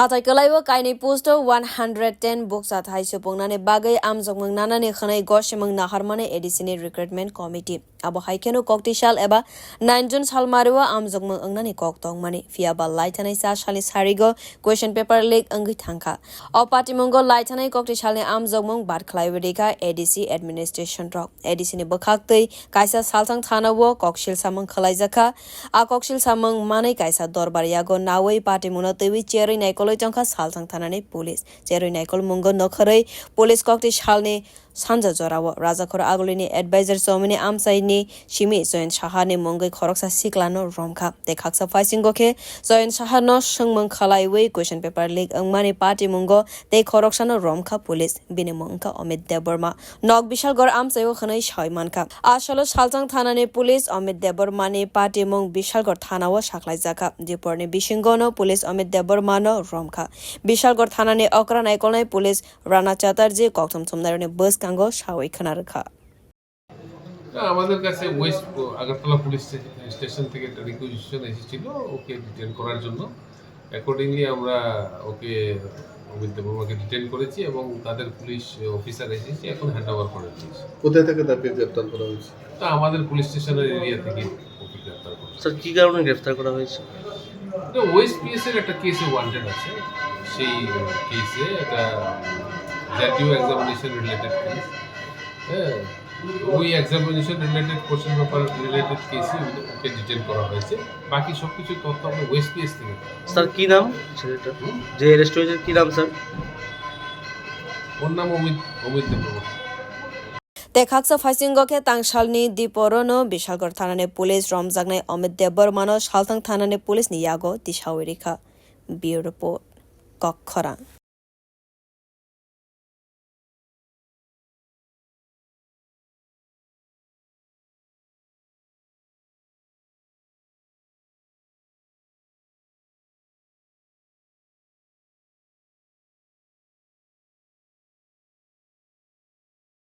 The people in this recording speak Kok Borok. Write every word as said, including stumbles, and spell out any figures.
Achai kwlaibo kainwi post o one hundred ten bukcha thai supungnani bagwi amjokmung nanani khwnwi gosimung naharmani A D C ni recruitment committee. Abo hai kheno koktwi sal eba nine June salmario amjokmung wngnani kok tongmani. Phiya ba laithanai cha salni sarigo question paper leak wngwi thangkha. O patimungo laithanai koktwi salni amjokmung bar khlaiwi rikha A D C administration rok. A D C ni bwkhaktwi kaisa salsang thana o koksil samung khwlaijakha. A koksil samung manwi kaisa dorbar yago nawi patimungno twiwi cherwi naikolwi tongkha salsang thanani police. Cherwi naikol mungo nokharwi police koktwi salni sanja jorao Rajakhor Agulini advisor Chomini amchaini simi Joyant Saharni mungwi khoroksa siklano romkha. Tei khaksa phaisingo khe Joyant Saharno swngmung khalaiwi question paper leak wngmani patimungo tei khoroksano romkha police. Bini mung wngkha Amit Debbarma. Nok Bishalgarh amchaio hwnwi sawi mankha. Asolo Salchang thanani police Amit Debbarmani patimung Bishalgarh thanao saklaijakha. Diporni bisingono police Amit Debbarmano romkha. Bishalgarh thanani okra naikolnai police Rana Chatterjee kokthum thumnairokni bwskango sawi khna rwkha. না, আমাদের কাছে ওয়েস্ট Agartala police stay-, station থেকে একটা রিকুইজিশন এসেছিল ওকে ডিটেন করার জন্য। অ্যাকর্ডিংলি আমরা ওকে, অমিত দেববর্মাকে ডিটেন করেছি এবং তাদের পুলিশ অফিসার এসেছে, এখন হ্যান্ড ওভার করে দিয়েছে। কোথায় থেকে তাকে গ্রেপ্তার করা হয়েছে? তা আমাদের পুলিশ স্টেশনের এরিয়া থেকে ওকে গ্রেপ্তার করেছে। স্যার, কি কারণে গ্রেফতার করা হয়েছে? এটা ওয়েস্ট পিএস এর একটা কেসে ওয়ান্টেড আছে, সেই কেসে এটা জাতীয় এক্সামিনেশন রিলেটেড কেস। হ্যাঁ, ওই examination related question paper related কেসে ওকে ডিটেন করা হয়েছে। বাকি সব কিছু তথ্য আমরা ওয়েস্ট পিএস থেকে পাই। স্যার, কি নাম ছেলেটার? হুম? যে অ্যারেস্ট হয়েছে, কি নাম স্যার? ওর নাম অমিত, অমিত Debbarma. Tei khaksa phaisingo khe tangsalni diporono Bishalgarh thanani police romjaknai Amit Debbarmano Salthang thanani police ni yago tisawi rikha. Bureau Report, Kokkhorang.